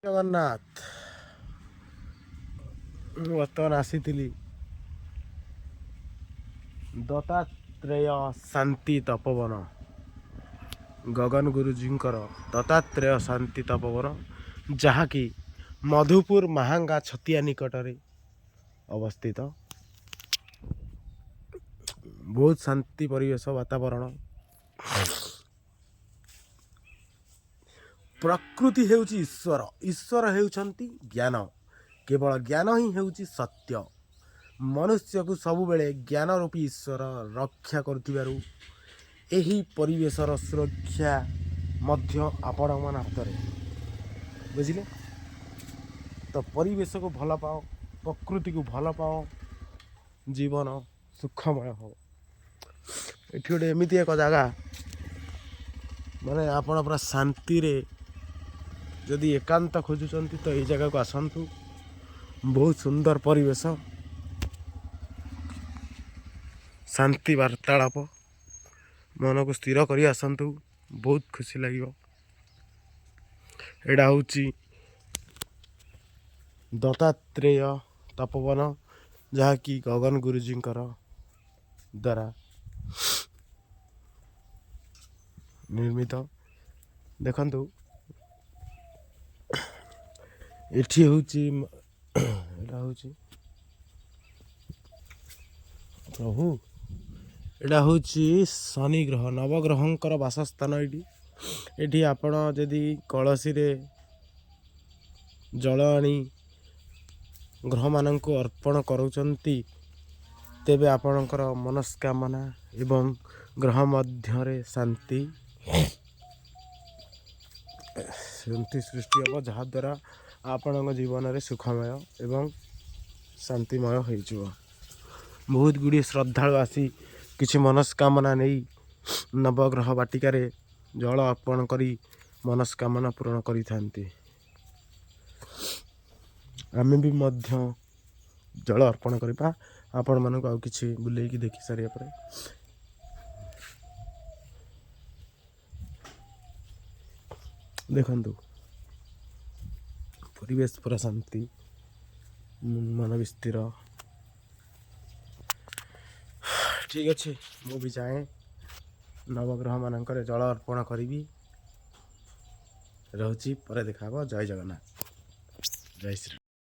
ଜଗନ୍ନାଥ। ମୁଁ ବର୍ତ୍ତମାନ ଆସିଥିଲି ଦତ୍ତାତ୍ରେୟ ଶାନ୍ତି ତପୋବନ, ଗଗନ ଗୁରୁଜୀଙ୍କର ଦତ୍ତାତ୍ରେୟ ଶାନ୍ତି ତପୋବନ, ଯାହାକି ମଧୁପୁର ମାହାଙ୍ଗା ଛତିଆ ନିକଟରେ ଅବସ୍ଥିତ। ବହୁତ ଶାନ୍ତି ପରିବେଶ, ବାତାବରଣ। ପ୍ରକୃତି ହେଉଛି ଈଶ୍ୱର, ଈଶ୍ୱର ହେଉଛନ୍ତି ଜ୍ଞାନ, କେବଳ ଜ୍ଞାନ ହିଁ ହେଉଛି ସତ୍ୟ। ମନୁଷ୍ୟକୁ ସବୁବେଳେ ଜ୍ଞାନ ରୂପୀ ଈଶ୍ୱର ରକ୍ଷା କରୁଥିବାରୁ ଏହି ପରିବେଶର ସୁରକ୍ଷା ମଧ୍ୟ ଆପଣଙ୍କ ହାତରେ, ବୁଝିଲେ ତ? ପରିବେଶକୁ ଭଲ ପାଅ, ପ୍ରକୃତିକୁ ଭଲ ପାଅ, ଜୀବନ ସୁଖମୟ ହେବ। ଏଠି ଗୋଟେ ଏମିତି ଏକ ଜାଗା, ମାନେ ଆପଣ ପୁରା ଶାନ୍ତିରେ ଯଦି ଏକାନ୍ତ ଖୋଜୁଛନ୍ତି ତ ଏଇ ଜାଗାକୁ ଆସନ୍ତୁ। ବହୁତ ସୁନ୍ଦର ପରିବେଶ, ଶାନ୍ତି ବାର୍ତ୍ତାଳାପ, ମନକୁ ସ୍ଥିର କରି ଆସନ୍ତୁ, ବହୁତ ଖୁସି ଲାଗିବ। ଏଇଟା ହେଉଛି ଦତ୍ତାତ୍ରେୟ ତପୋବନ, ଯାହାକି ଗଗନ ଗୁରୁଜୀଙ୍କର ଦ୍ୱାରା ନିର୍ମିତ। ଦେଖନ୍ତୁ, ଏଠି ହେଉଛି, ଏଇଟା ହେଉଛି ପ୍ରଭୁ, ଏଇଟା ହେଉଛି ଶନି ଗ୍ରହ, ନବଗ୍ରହଙ୍କର ବାସସ୍ଥାନ ଏଇଠି। ଏଠି ଆପଣ ଯଦି କଳସୀରେ ଜଳ ଆଣି ଗ୍ରହମାନଙ୍କୁ ଅର୍ପଣ କରୁଛନ୍ତି, ତେବେ ଆପଣଙ୍କର ମନସ୍କାମନା ଏବଂ ଗ୍ରହ ମଧ୍ୟରେ ଶାନ୍ତି ଶାନ୍ତି ସୃଷ୍ଟି ହେବ, ଯାହାଦ୍ୱାରା ଆପଣଙ୍କ ଜୀବନରେ ସୁଖମୟ ଏବଂ ଶାନ୍ତିମୟ ହୋଇଯିବ। ବହୁତ ଗୁଡ଼ିଏ ଶ୍ରଦ୍ଧାଳୁ ଆସି କିଛି ମନସ୍କାମନା ନେଇ ନବଗ୍ରହ ବାଟିକାରେ ଜଳ ଅର୍ପଣ କରି ମନସ୍କାମନା ପୂରଣ କରିଥାନ୍ତି। ଆମେ ବି ମଧ୍ୟ ଜଳ ଅର୍ପଣ କରିବା ଆପଣମାନଙ୍କୁ ଆଉ କିଛି ବୁଲେଇକି ଦେଖି ସାରିବା ପରେ। ଦେଖନ୍ତୁ, ପରିବେଶ ପୁରା ଶାନ୍ତି, ମନ ବି ସ୍ଥିର। ଠିକ୍ ଅଛି, ମୁଁ ବି ଯାଏଁ, ନବଗ୍ରହ ମାନଙ୍କରେ ଜଳ ଅର୍ପଣ କରିବି। ରହୁଛି, ପରେ ଦେଖା ହେବ। ଜୟ ଜଗନ୍ନାଥ, ଜୟ ଶ୍ରୀ